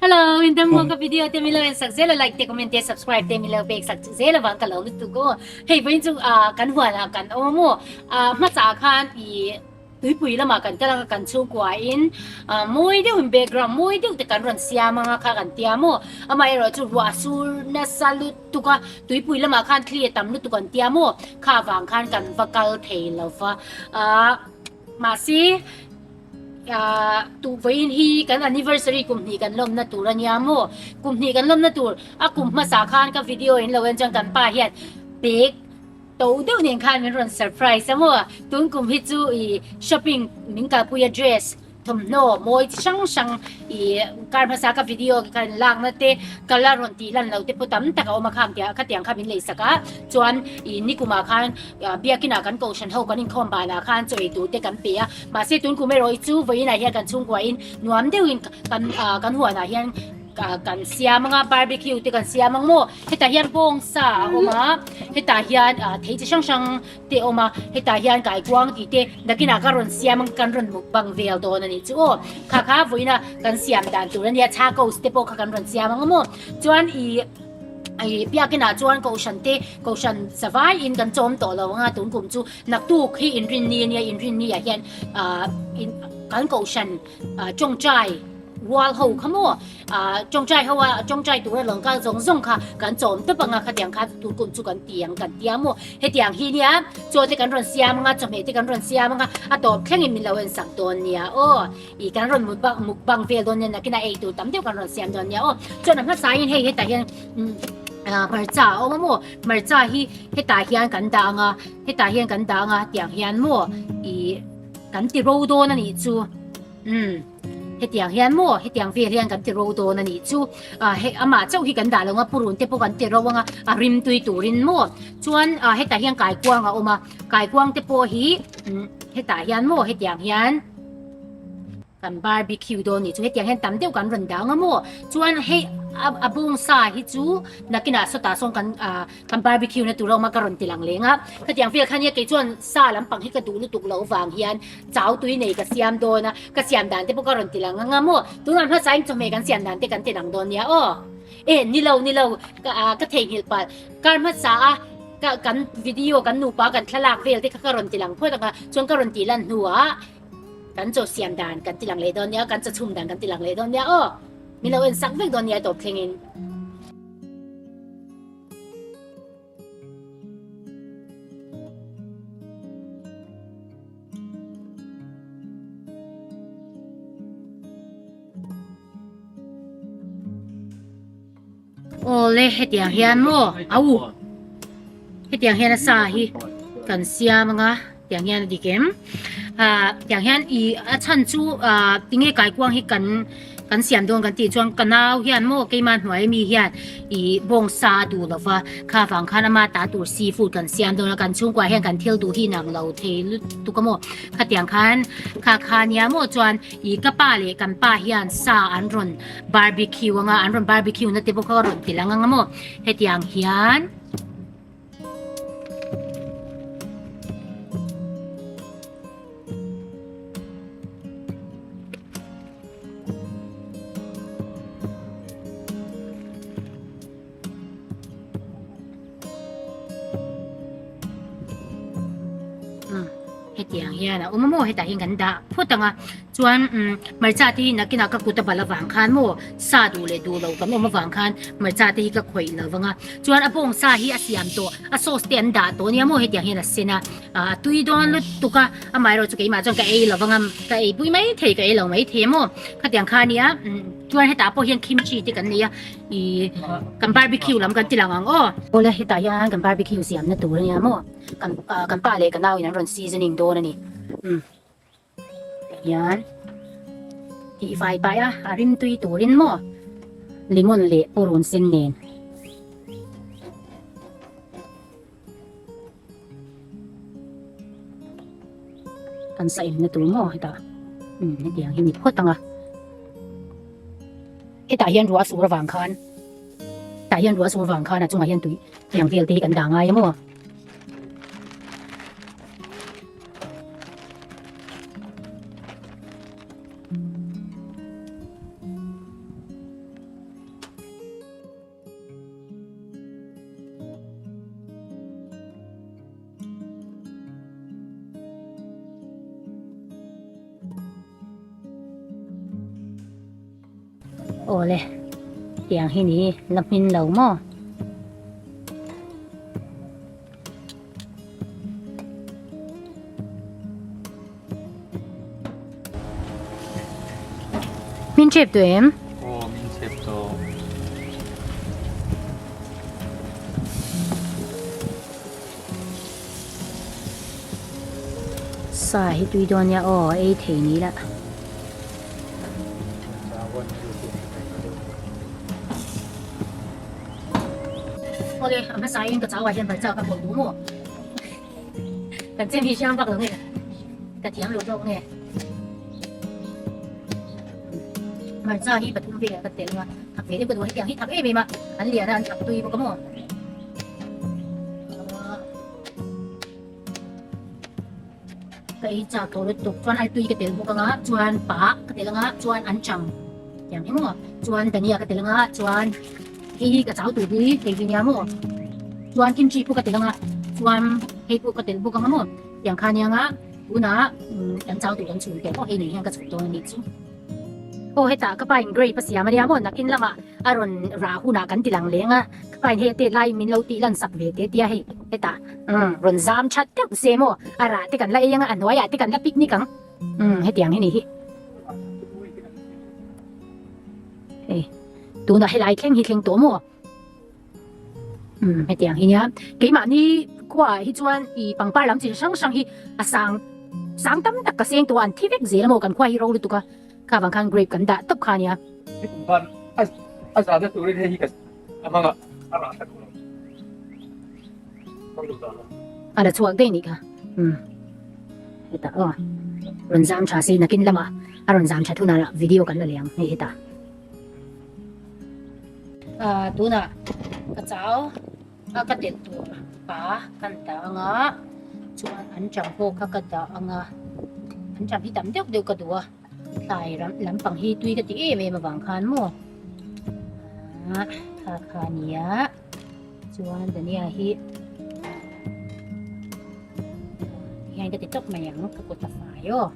Hello, in dam mo ka video te milo en sak zela like te comment te subscribe te milo pek sak zela wang ka lo lutuk o. Hei vain chu a kan huan a kan awm o. A hmasa khan i tuipui lama kan kal anga kan chhungkua in mawi deuhin background mawi deuh te kan rawn siam anga kha kan tia maw. Amaherawh chu ruah sur nasa lutuk a tuipui lamah khan thli a tam lutuk an tia maw. Kha vang khan kan va kal thei lo va. A mahse Tuh vawiin hi kan anniversary kum hnih kan lawmna tur a nia maw? Kum hnih kan lawmna tur a kum hmasa khan ka video in lo en chuan kan pa hian bag to deuh nen khan min rawn surprise a maw? Tun kum hi chu ih shopping min kalpui a dress thawmhnaw mawi chi hrang hrang ih kar hmasa ka video kan lakna te ka la rawn tih lan lo te pawh tam tak a awm a khang tia khatiang kha min leisak a chuan ih nikumah khan Biakinah kan kohhran ho kan inkhawm banah khan chaw ei tur te kan pe a, mahse tun kum erawh hi chu vawiinah hian kan chhungkuahin nuam deuhin kan kan huanah hian kan siam ang a, barbecue te kan siam ang maw? Hetah hian bawng sa a awm a, hetah hian thei chi hrang hrang te a awm a, hetah hian kaikuang tih te nakinah ka rawn siam ang kan rawn mukbang vel dawn a nih chu aw. Kha kha vawiina kan siam dan tur a nia, chakos te pawh kha kan rawn siam ang maw? Chuan ih. Ih biakinah chuan kohhran te kohhran zavai in kan chawm tawh lo anga tun kum chu naktuk hi inrinni ania inrinni ah hian ah in kan kohhran ah tawngtai rual ho kha maw ah tawngtai ho a tawngtai tura lo kal zawng zawng kha kan chawm tawp anga khatiang kha tun kum chu kan ti ang kan tia maw hetiang hi nia chaw te kan rawn siam anga chawhmeh te kan rawn siam anga a tawp thlengin min lo en sak dawn nia aw. Ih kan rawn mut bak mukbang vel dawn nia nakinah ei tur tam deuh kan rawn siam dawn nia aw. Chuan a hmasa in hei hetah hian umm ah hmarcha a awm a maw hmarcha hi hetah hian kan dah ang a hetah hian kan dah ang a tiang hian maw ih kan ti ro dawn a nih chu umm hetiang hian maw hetiang vel hian kan ti ro dawn a nih chu ah hei amah chauh hi kan dah lo ang a purun te pawh kan ti ro ang a a rim tui turin maw chuan ah hetah hian kaikuang a awm a kaikuang te pawh hi umm hetah hian maw hetiang hian. Kan barbecue dawn nih chu hetiang hian tam deuh kan rawn dang a maw? Chuan hei a bawng sa hi chu nakinah sawtah sawn kan kan barbecue na tur a awm a ka rawn ti lang leng a. Khatiang vel khan nia kei chuan sa lampang hi ka duh lutuk loh vang hian chau tui nei ka siam dawn a, ka siam dan te pawh ka rawn ti lang ang a maw? Tunah hmasain chawhmeh kan siam dan te kan ti lang dawn nia aw. E ni lo ni lo ka theihnghilh palh kar hmasa a ka kan video kan nupa kan thlalak vel te kha ka rawn ti lang phawt ang a chuan ka rawn tih lan hnuah Kan chaw siam dan kan ti lang leh dawn nia, kan chaw chhum dan kan ti lang leh dawn nia aw. Min lo en sak vek dawn nia tawp thlengin. Awle hetiang hian maw au hetiang hian a sa hi kan siam anga tiang hian a dik em ah tiang hian ih a chhan chu ah tinge kaikuang hi kan kan siam dawn kan tih chuan ka nau hian maw keimah hnuai ami hian ih bawng sa a duh lo va kha vang khan ama ta tur seafood kan siam dawn a kan chhungkua hian kan thil duh hi inang lo thei lutuk a maw khatiang khan kha kha nia maw chuan ih ka pa leh kan pa hian sa an rawn Barbecue anga an rawn barbecue na te pawh kha ka rawn ti lang anga maw hetiang hian Hetiang hian a awm a maw hetah hian kan dah phawt ang a chuan umm hmarcha te hi nakinah ka kut a bal avang khan maw sa duh leh duh lo kan awm avang khan hmarcha te hi ka khawih lo vang a chuan a bawng sa hi a siam tawh a sauce te an dah tawh ania maw hetiang hian a sen a ah a tui dawn lutuk a amaherawhchu chu keimah chuan ka ei lo vang a ka ei pui mai thei ka ei lo mai thei a maw khatiang kha ania umm chuan hetah pawh hian kimchi te kan nei a. Ih kan barbecue lam kan ti lang ang aw. Awle hetah hian kan barbecue siamna tur ania maw kan kan pa leh ka nau in an rawn seasoning dawn a ni umm hian tih fai paih a a rim tui turin maw lemon leh purun sen nen. Kan sa inna tur maw hetah umm hetiang hi ni phawt ang a hetah hian ruah a sur avang khan tah hian ruah a sur avang khan a chungah hian tui tiang vel te hi kan dah ngai a maw. Awle, tiang hi ni la hmin lo maw? Min chep tawh em? Aw, min chep tawh. Sa hi tui dawn nia aw, ei thei ni la. Awle, a hmasa in ka chau ah hian hmarcha ka pawlh duh maw? Kan chem hi hriam vak lo nge? Ka thiam lo zawk nge? Hmarcha hi pathum velah ka tel a, thak ve deuh ka duh a, hetiang hi thak em em a, an lian a, an thak tui bawk a maw? Ka ei chak tawh lutuk chuan artui ka tel bawk anga chuan pa ka tel anga chuan an chang tiang hi maw chuan dania ka tel anga chuan hei hi ka chau tur hi hei hi nia maw chuan kimchi pawh ka tel anga chuan hei pawh ka tel bawk anga maw tiang kha nia anga tunah kan chau tur kan chhun tawh maw hei nei hian ka chhun dawn a nih chu. Aw hetah ka pa in grape a siam a nia maw nakin lamah a rawn rah hunah kan ti lang leng a ka pa in hei a tet laiin min lo tih lan sak ve te tia hei hetah umm rawn zam that deuh se maw a rah te kan la ei anga a hnuaiah te kan la picnic ang umm hetiang hi ni hi hei tunah helai thleng hi thleng tawh maw. Umm hetiang hi nia keimahni khuaah hi chuan ih pangpar lam chi hrang hrang hi a sang sang tam tak ka seng tawh a an thi vek zel a maw kan khua hi ro lutuk a kha vang khan grape kan dah tawp kha nia. Nikum khan a zahna turin hei hi ka a hmang a a rah ta duh lo hmang duh ta lo. A la chhuak daih nih kha umm hetah aw rawn zam tha se nakin lamah a rawn zam that hunah video kan la leh ang hei hetah. Ah tunah ka chau a ka telh tur pa kan dah anga chuan an chang pawh kha ka dah anga an chang hi tam deuh deuh ka duh a tlai ram lampang hi tui ka ti em em avang khan maw ah kha kha nia chuan dania hi hian ka ti tawp mai ang ka kut a fai aw.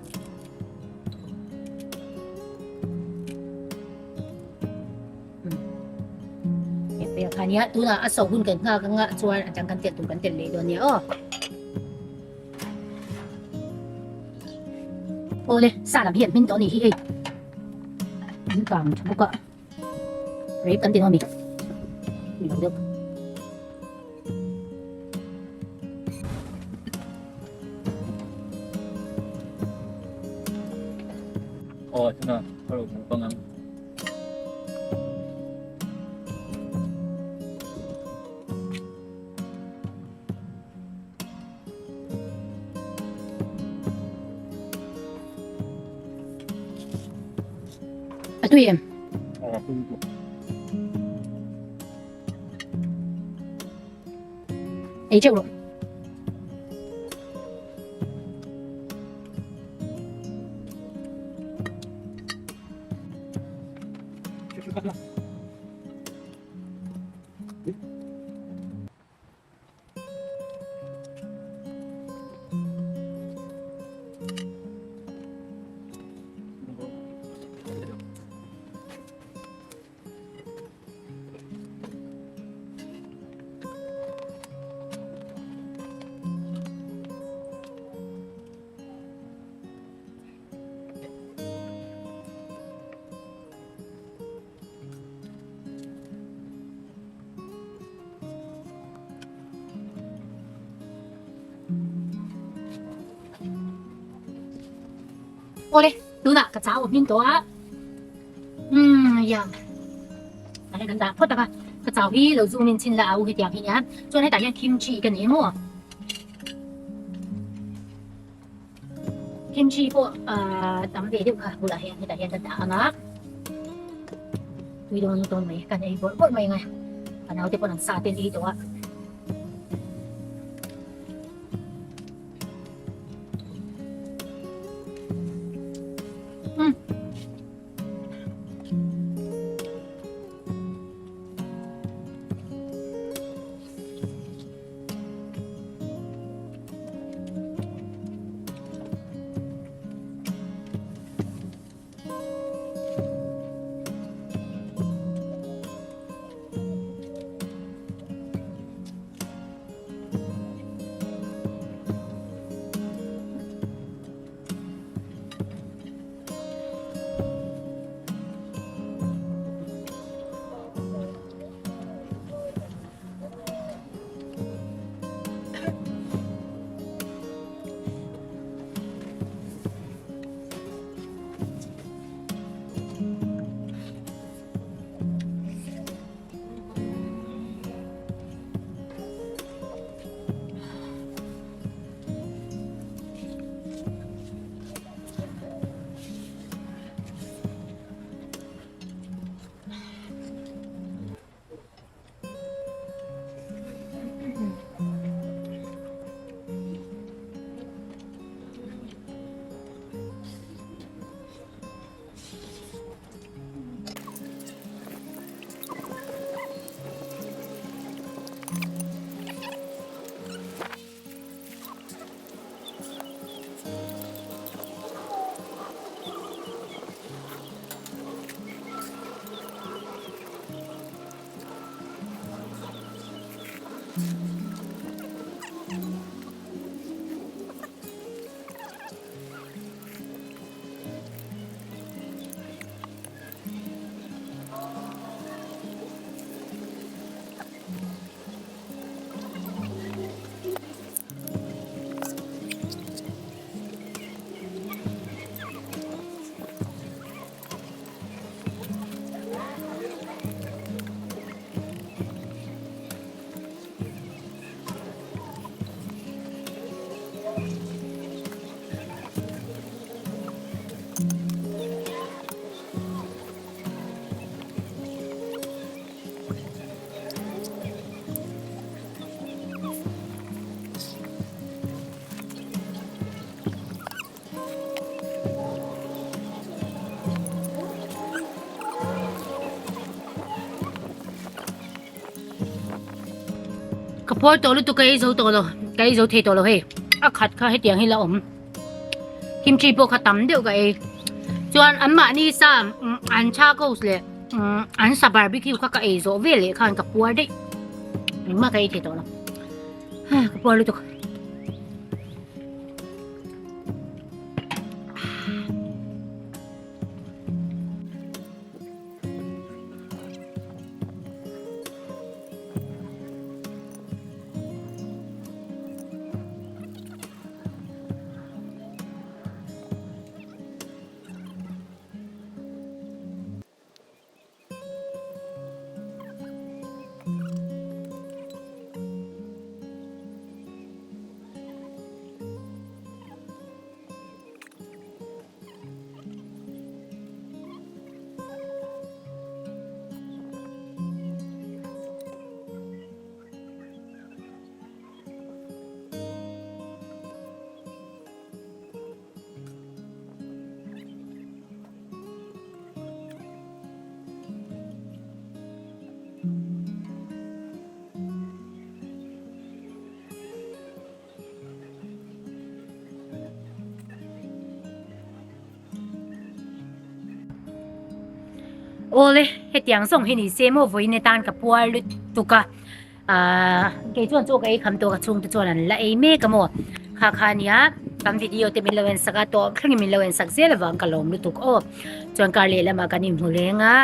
Nia tunah a so hun kan nghak anga chuan a dang kan tel tur kan tel leh dawn nia aw. Awle sa lam hi an hmin tawh a nih hi hei. An kang tha bawk a. Rape kan ti dawn a mi. Ni lo deuh. Aw chuna ka ro mukbang ang. A tui em? Aw a tui lutuk. Ei teuh rawh. Awle, tunah ka chau a hmin tawh a. Umm ya. Tah hian kan dah phawt ang a. Ka chau hi lo zoom in chhin la a u hetiang hi nia. Chuan hetah hian kimchi ka nei maw. Kimchi pawh ah tam ve deuh kha bulah hian hetah hian ka dah ang a. Tui dawn dawn mai kan ei bawrh bawrh mai ang a. Ka naute pawh an sa te an ei tawh a. Umm. Ka puar tawh lutuk ka ei zo tawh lo, ka ei zo thei tawh lo hei. A khat kha hetiang hi la awm. Kimchi pawh kha tam deuh ka ei. Chuan an mahni sa an tacos leh an sa barbecue kha ka ei zawh vel leh khan ka puar daih. Engmah ka ei thei tawh lo. Ka puar lutuk. Awle, hetiang zawng hi ni se maw vawiin atan ka puar lutuk a, aaa kei chuan chaw ka ei kham tawh ka chhungte chuan an la ei mek a maw, kha kha ania kan video te min lo en sak a tawp thlengin min lo en sak zel avang ka lawm lutuk aw, chuan kar lehlamah kan inhmu reng a,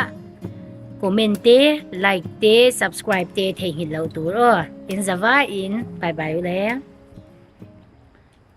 comment te like te subscribe te theihnghilh loh tur aw, in za vaiin bye bye u le.